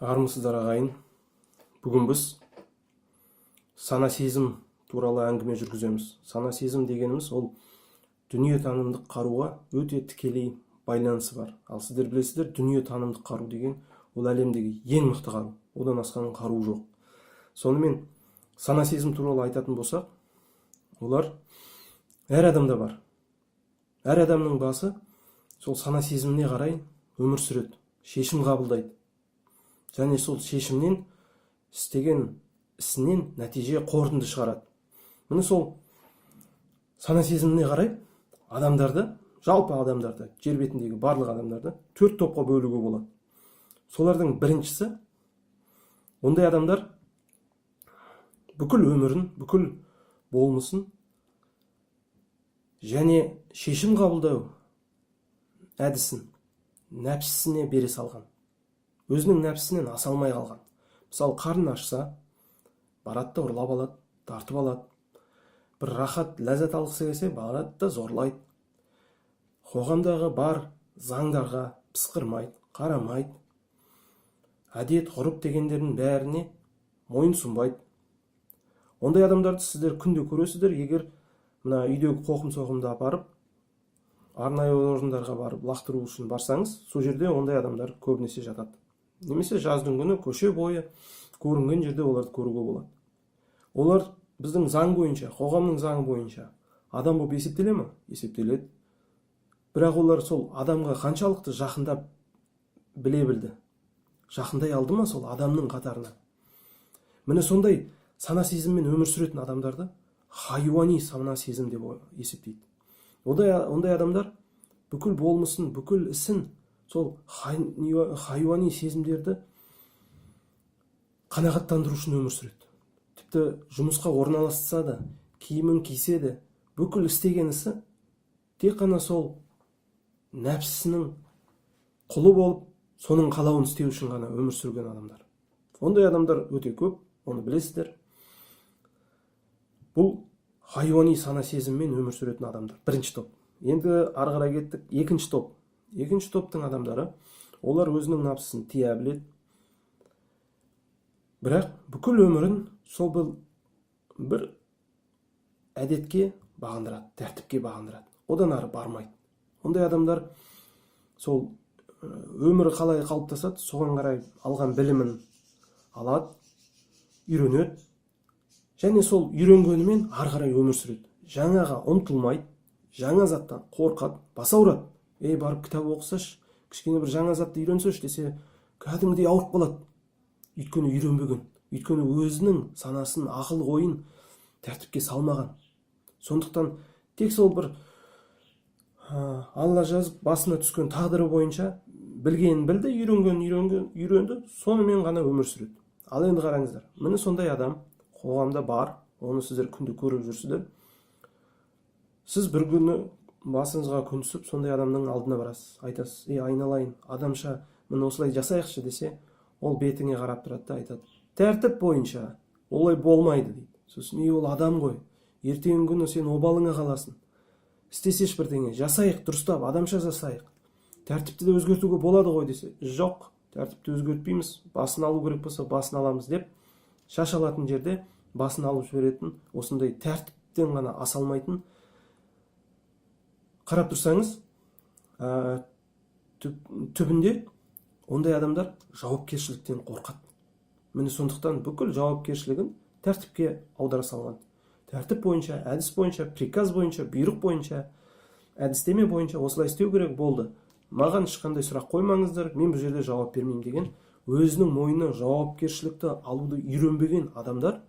Армысыздар, ағайын! Бүгін біз сана сезім туралы әңгіме жүргіземіз. Сана сезім дегеніміз ол дүниетанымдық қаруға өте тікелей байланысы бар. Ал сіздер білесіздер, дүниетанымдық қару деген ол әлемдегі ең мықты қару, одан асқан қару жоқ. Сонымен, сана сезім туралы айтатын болсақ, олар әр адамда бар. Әр адамның басы сол сана сезіміне қарай өмір сүреді, шешім қабылдайды және сол шешімнен, істеген ісінен нәтиже, қорытынды шығарады. Міне, сол сана сезіміне қарай адамдарды, жалпы адамдарды, жер бетіндегі барлық адамдарды төрт топқа бөлуге болады. Солардың біріншісі, ондай адамдар бүкіл өмірін, бүкіл болмысын және шешім қабылдау әдісін нәпсісіне бере салған, өзінің нәпсісінен аса алмай қалған. Мысалы, қарны ашса, барады да ұрлап алады, тартып алады. Бір рахат, ләззат алғысы келсе, барады да зорлайды. Қоғамдағы бар заңдарға пысқырмайды, қарамайды. Әдет ғұрып дегендердің бәріне мойын сұнбайды. Ондай адамдарды сіздер күнде көресіздер. Егер мына үйдегі қоқым соқымды апарып, арнайы орындарға барып лақтыру үшін барсаңыз, сол жерде ондай адамдар көбінесе жатады немесе жаздың күні көше бойы көрінген жерде оларды көруге болады. Олар біздің заң бойынша, қоғамның заңы бойынша адам болып есептеле ма? Есептеледі. Бірақ олар сол адамға қаншалықты жақындап біле білді, жақындай алды ма сол адамның қатарына? Міне, сондай сана сезіммен өмір сүретін адамдарды хайуани сана сезім деп есептейді. Ондай адамдар бүкіл болмысын, бүкіл ісін сол хайуани сезімдерді қанағаттандыру үшін өмір сүреді. Тіпті жұмысқа орналасса да, киімін кисе де, бүкіл істеген ісі тек қана сол нәпсісінің құлы болып, соның қалауын істеу үшін ғана өмір сүрген адамдар. Ондай адамдар өте көп, оны білесіздер. Бұл хайуани сана сезіммен өмір сүретін адамдар, бірінші топ. Енді ары қарай кеттік, екінші топ. Екінші топтың адамдары, олар өзінің нәпсісін тия біледі, бірақ бүкіл өмірін сол бір әдетке бағындырады, тәртіпке бағындырады, одан ары бармайды. Ондай адамдар сол өмірі қалай қалыптасады, соған қарай алған білімін алады, үйренеді және сол үйренгенімен ары қарай өмір сүреді. Жаңаға ұмтылмайды, жаңа заттан қорқады, басы ауырады. «Ей, барып кітап оқысашы, кішкене бір жаңа затты үйренсеші» десе, кәдімгідей ауырып қалады. Өйткені үйренбеген, өйткені өзінің санасын, ақыл ойын тәртіпке салмаған. Сондықтан тек сол бір Алла жазып, басына түскен тағдыры бойынша білгенін білді, үйренгенін үйренді, сонымен ғана өмір сүреді. Ал енді қараңыздар, міне, сондай адам қоғамда бар, оны сіздер күнде көріп жүрсіздер. Сіз бір күні басыңызға күн түсіп, сондай адамның алдына барасыз, айтасыз: «Ей, айналайын, адамша, міне, осылай жасайықшы» десе, ол бетіңе қарап тұрады да айтады: «Тәртіп бойынша олай болмайды», — дейді. Сосын: «Ей, ол адам ғой, ертеңгі күні сен обалыңа қаласың, істесеші бірдеңе, жасайық, дұрыстап, адамша жасайық, тәртіпті де өзгертуге болады ғой» десе, «Жоқ, тәртіпті өзгертпейміз, басын алу керек болса, басын аламыз» деп, шаш алатын жерде басын алып жіберетін, осындай тәртіптен ғана аса алмайтын. Қарап тұрсаңыз, түбінде ондай адамдар жауапкершіліктен қорқады. Міне, сондықтан бүкіл жауапкершілігін тәртіпке аудара салған. Тәртіп бойынша, әдіс бойынша, приказ бойынша, бұйрық бойынша, әдістеме бойынша осылай істеу керек болды, маған ешқандай сұрақ қоймаңыздар, мен бұл жерде жауап бермеймін деген, өзінің мойнына жауапкершілікті алуды үйренбеген адамдар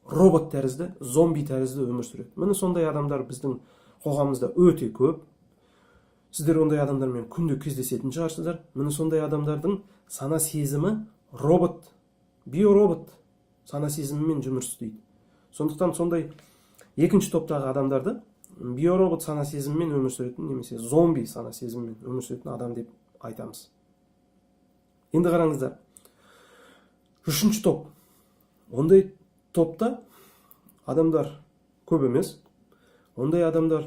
робот тәрізді, зомби тәрізді өмір сүреді. Міне, сондай адамдар біздің қоғамымызда өте көп. Сіздер ондай адамдармен күнде кездесетін шығарсыздар. Міне, сондай адамдардың сана сезімі робот, биоробот сана сезімімен жұмыс істейді. Сондықтан сондай екінші топтағы адамдарды биоробот сана сезімімен өмір сүретін немесе зомби сана сезімімен өмір сүретін адам деп айтамыз. Енді қараңыздар, үшінші топ. Ондай топта адамдар көп емес. Ондай адамдар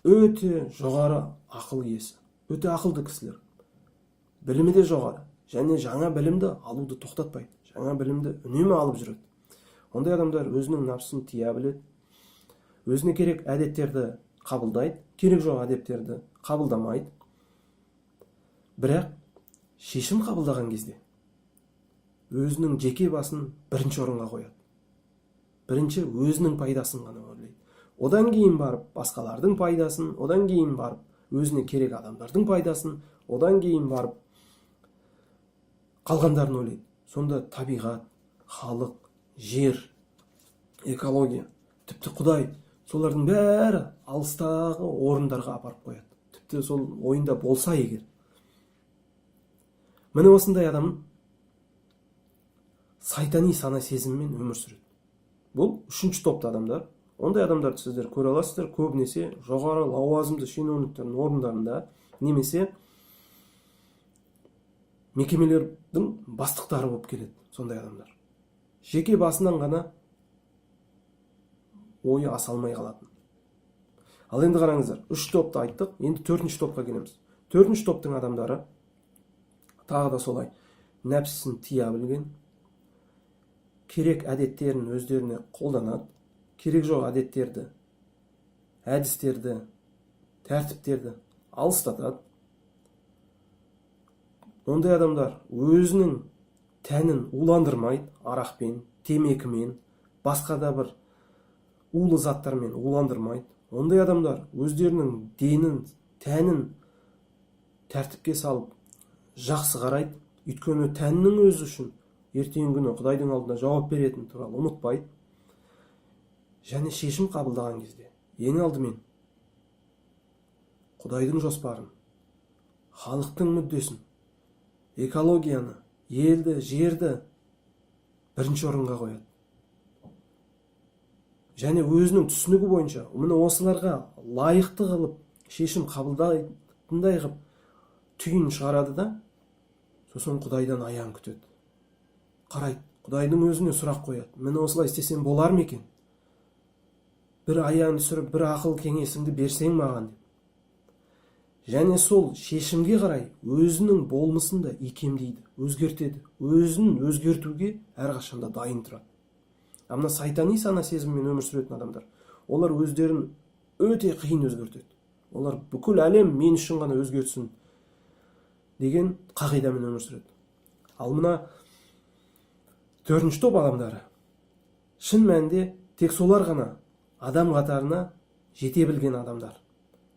өте жоғары ақыл иесі, өте ақылды кісілер, білімі де жоғары. Және жаңа білімді алуды тоқтатпайды, жаңа білімді үнемі алып жүреді. Ондай адамдар өзінің нәпсісін тия біледі, өзіне керек әдеттерді қабылдайды, керек жоқ әдеттерді қабылдамайды. Бірақ шешім қабылдаған кезде өзінің жеке басын бірінші орынға қояды. Бірінші өзінің пайдасын ғана ойлайды. Одан кейін барып басқалардың пайдасын, одан кейін барып өзіне керек адамдардың пайдасын, одан кейін барып қалғандарын ойлайды. Сонда табиғат, халық, жер, экология, тіпті Құдай, солардың бәрі алыстағы орындарға апарып қояды. Тіпті сол ойында болса егер. Міне осындай адам сайтани сана сезіммен өмір сүреді. Бұл үшінші топты адамдар. Ондай адамдарды сіздер көре аласыздар, көбінесе жоғары лауазымды шенеуніктердің орындарында немесе мекемелердің бастықтары болып келеді. Сондай адамдар жеке басынан ғана ойы аса алмай қалатын. Ал енді қараңыздар, үш топты айттық, енді төртінші топқа келеміз. Төртінші топтың адамдары тағы да солай нәпсісін тия білген, керек әдеттерін өздеріне қолданады, керек жоқ әдеттерді, әдістерді, тәртіптерді алыстатады. Ондай адамдар өзінің тәнін уландырмайды, арақпен, темекімен, басқа да бір улы заттармен уландырмайды. Ондай адамдар өздерінің денін, тәнін тәртіпке салып жақсы қарайды. Өйткені тәннің өзі үшін ертеңгі күні Құдайдың алдында жауап беретін туралы ұмытпайды. Және шешім қабылдаған кезде ең алдымен Құдайдың жоспарын, халықтың мүддесін, экологияны, елді, жерді бірінші орынға қояды. Және өзінің түсінігі бойынша міне осыларға лайықты қылып шешім қабылдайтындай қылып түйін шығарады да, сосын Құдайдан аян күтеді. Қарайды, Құдайдың өзіне сұрақ қояды. Міне осылай істесем болар ма екен? Бір аян түсіріп, бір ақыл кеңесіңді берсең маған деп. Және сол шешімге қарай өзінің болмысын да икемдейді, өзгертеді. Өзін өзгертуге әрқашанда дайын тұрады. А мына сайтани сана сезіммен өмір сүретін адамдар, олар өздерін өте қиын өзгертеді. Олар бүкіл әлем мен үшін ғана өзгертсін деген қағидамен өмір сүреді. Ал мына төртінші топ адамдары шын мәнінде тек солар ғана адам қатарына жете білген адамдар.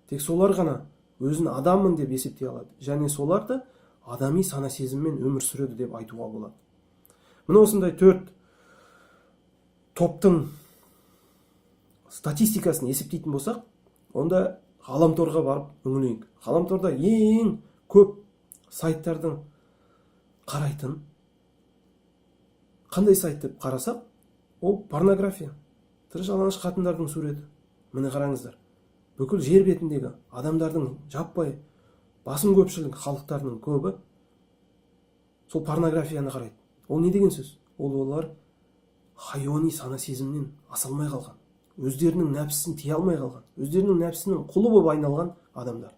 Тек солар ғана өзін адаммын деп есептей алады. Және солар да адами сана сезіммен өмір сүреді деп айтуға болады. Міне осындай төрт топтың статистикасын есептейтін болсақ, онда ғаламторға барып үңілейік. Ғаламторда ең көп сайттардың қарайтын қандай сайт деп қарасақ, ол порнография, тыры жалаңаш қатындардың суреті. Міне қараңыздар, бүкіл жер бетіндегі адамдардың жаппай басым көпшілік халықтарының көбі сол порнографияны қарайды. Ол не деген сөз? Ол олар хайуани сана сезімнен аса алмай қалған, өздерінің нәпсісін тия алмай қалған, өздерінің нәпсісінің құлы болып айналған адамдар.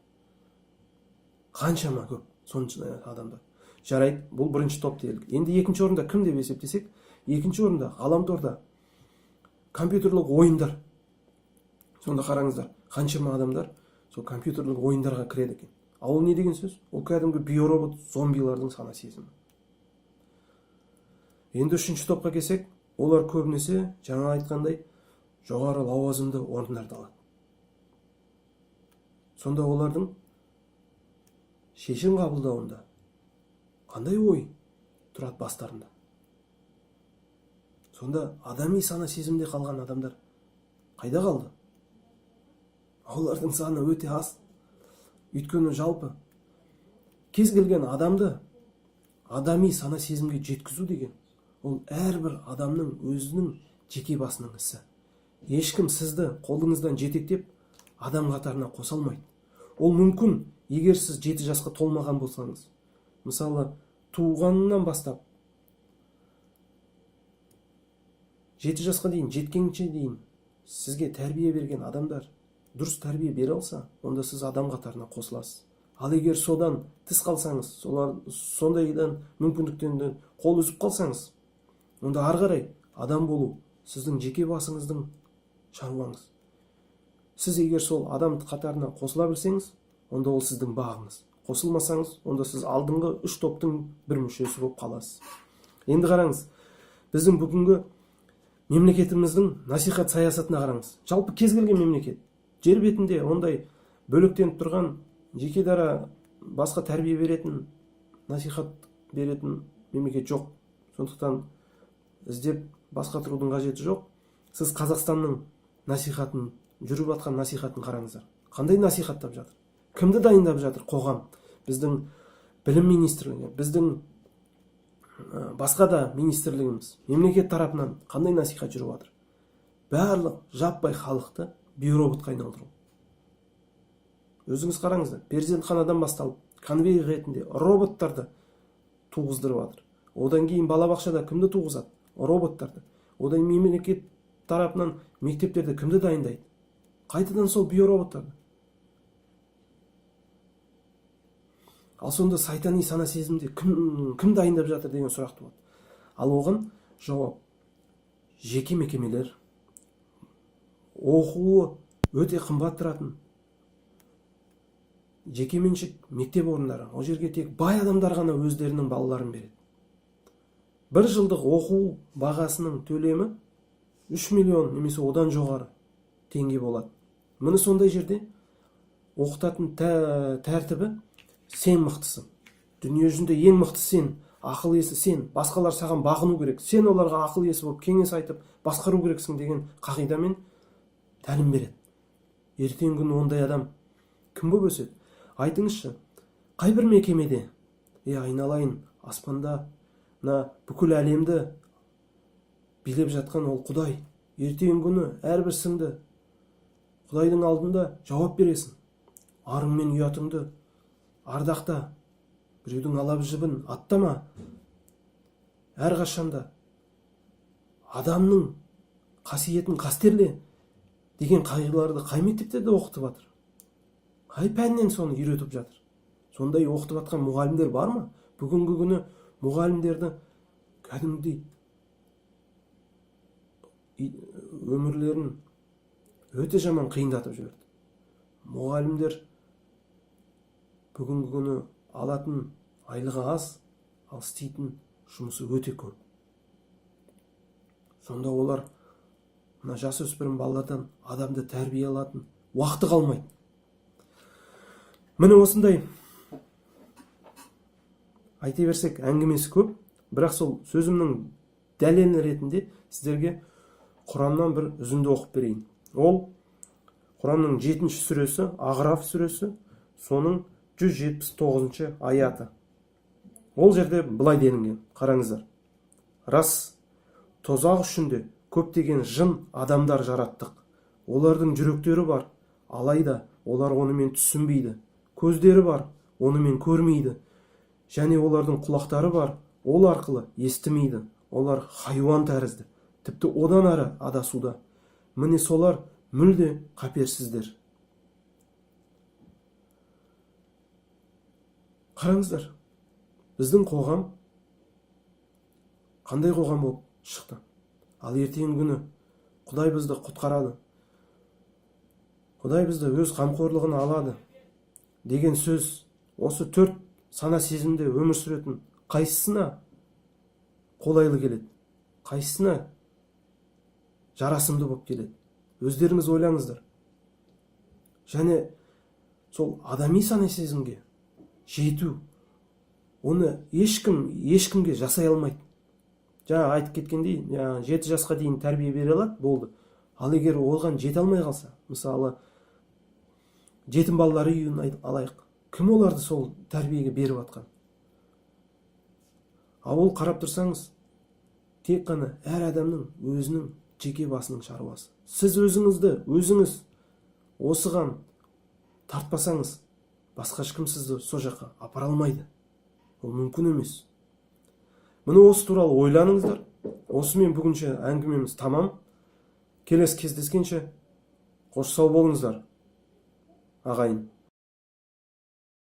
Қаншама көп сонша адамдар. Жарайды, бұл бірінші топ делік. Енді екінші орында кім деп есептесек, екінші орында ғаламторда компьютерлік ойындар. Сонда қараңыздар, қаншама адамдар сол компьютерлік ойындарға кіреді екен. Ал ол не деген сөз? Ол кәдімгі биоробот зомбилардың сана сезімі. Енді үшінші топқа келсек, олар көбінесе жаңа айтқандай жоғары лауазымды орындарды алады. Сонда олардың шешім қабылдауында қандай ой тұрады бастарында? Сонда адами сана сезімде қалған адамдар қайда қалды? Олардың саны өте аз. Өйткені жалпы кез келген адамды адами сана сезімге жеткізу деген ол әрбір адамның өзінің жеке басының ісі. Ешкім сізді қолыңыздан жетектеп адам қатарына қоса алмайды. Ол мүмкін, егер сіз 7 жасқа толмаған болсаңыз. Мысалы, туғаннан бастап 7 жасқа дейін жеткенше дейін сізге тәрбие берген адамдар дұрыс тәрбие бере алса, онда сіз адам қатарына қосыласыз. Ал егер содан тыс қалсаңыз, сондайдан мүмкіндіктен қол үзіп қалсаңыз, онда ары қарай адам болу сіздің жеке басыңыздың шаруаңыз. Сіз егер сол адам қатарына қосыла білсеңіз, онда ол сіздің бағыңыз. Қосылмасаңыз, онда сіз алдыңғы үш топтың бір мүшесі болып қаласыз. Енді қараңыз, біздің бүгінгі мемлекетіміздің насихат саясатына қараңыз. Жалпы кез келген мемлекет, жер бетінде ондай бөлектеніп тұрған жеке дара басқа тәрбие беретін, насихат беретін мемлекет жоқ. Сондықтан іздеп басқа тұрудың қажеті жоқ. Сіз Қазақстанның насихатын, жүріп жатқан насихатын қараңыздар. Қандай насихаттап жатыр? Кімді дайындап жатыр қоғам? Біздің білім министрлігі, біздің басқа да министрлігіміз, мемлекет тарапынан қандай насихат жүріп жатыр? Барлық жаппай халықты биороботқа айналдыру. Өзіңіз қараңыздар, перзентханадан басталып, конвейер ретінде роботтарды туғыздырып жатыр. Одан кейін балабақшада кімді туғызады? Роботтарды. Одан мемлекет тарапынан мектептерде кімді дайындайды? Қайтадан сол биороботтарды. Ал сонда сайтани сана сезімде кім дайындап жатыр деген сұрақ туады. Ал оған жауап жеке мекемелер, оқуы өте қымбат тұратын жекеменшік мектеп орындары. Ол жерге тек бай адамдар ғана өздерінің балаларын береді. Бір жылдық оқу бағасының төлемі 3 миллион немесе одан жоғары теңге болады. Міне сондай жерде оқытатын тәртібі сен мықтысың. Дүние жүзінде ең мықты сен, ақыл есі сен, басқалар саған бағыну керек. Сен оларға ақыл есі болып кеңес айтып басқару керексің деген қағидамен тәлім береді. Ертеңгі күні ондай адам кім болып өседі? Айтыңызшы, қай бір мекемеде, айналайын, аспанда мына бүкіл әлемді билеп жатқан ол Құдай. Ертеңгі күні әрбір сіңді Құдайдың алдында жауап бересің. Арың мен ұятыңды ардақта, біреудің алап жібін аттама. Әрқашанда адамның қасиетін қастерле деген қағидаларды қай мектептерде оқытып жатыр? Қай пәннен соны үйретіп жатыр? Сондай оқытып жатқан мұғалімдер бар ма? Бүгінгі күні мұғалімдерді кәдімгідей өмірлерін өте жаман қиындатып жіберді. Мұғалімдер бүгінгі күні алатын айлығы аз, ал істейтін жұмысы өте көп. Сонда олар мына жасөспірім балалардан адамды тәрбие алатын уақыты қалмайды. Міне осындай айта берсек әңгімесі көп, бірақ сол сөзімнің дәлелі ретінде сіздерге Құраннан бір үзінді оқып берейін. Ол Құранның 7 сүресі, Ағраф сүресі, соның 179 аяты. Ол жерде былай делінген, қараңыздар. Рас, тозақ үшін де көптеген жын адамдар жараттық. Олардың жүректері бар, алайда олар онымен түсінбейді. Көздері бар, онымен көрмейді. Және олардың құлақтары бар, ол арқылы естімейді. Олар хайуан тәрізді, тіпті одан ары адасуда. Міне солар мүлде қаперсіздер. Қараңыздар, біздің қоғам қандай қоғам болып шықты? Ал ертеңгі күні Құдай бізді құтқарады, Құдай бізді өз қамқорлығына алады деген сөз осы төрт сана сезімде өмір сүретін қайсысына қолайлы келеді, қайсысына жарасымды болып келеді? Өздеріңіз ойлаңыздар. Және сол адами сана сезімге жету, оны ешкім ешкімге жасай алмайды. Жаңа айтып кеткендей, 7 жасқа дейін тәрбие бере алады, болды. Ал егер оған жете алмай қалса, мысалы, жетім балалар үйін алайық, кім оларды сол тәрбиеге беріп атқан? Ал ол қарап тұрсаңыз, тек қана әр адамның өзінің жеке басының шаруасы. Сіз өзіңізді, өзіңіз осыған тартпасаңыз, басқа ешкім сізді сол жаққа апара алмайды. Ол мүмкін емес. Міне осы туралы ойланыңыздар. Осымен бүгінше әңгімеміз тамам. Келесі кездескенше қош сау болыңыздар, ағайын.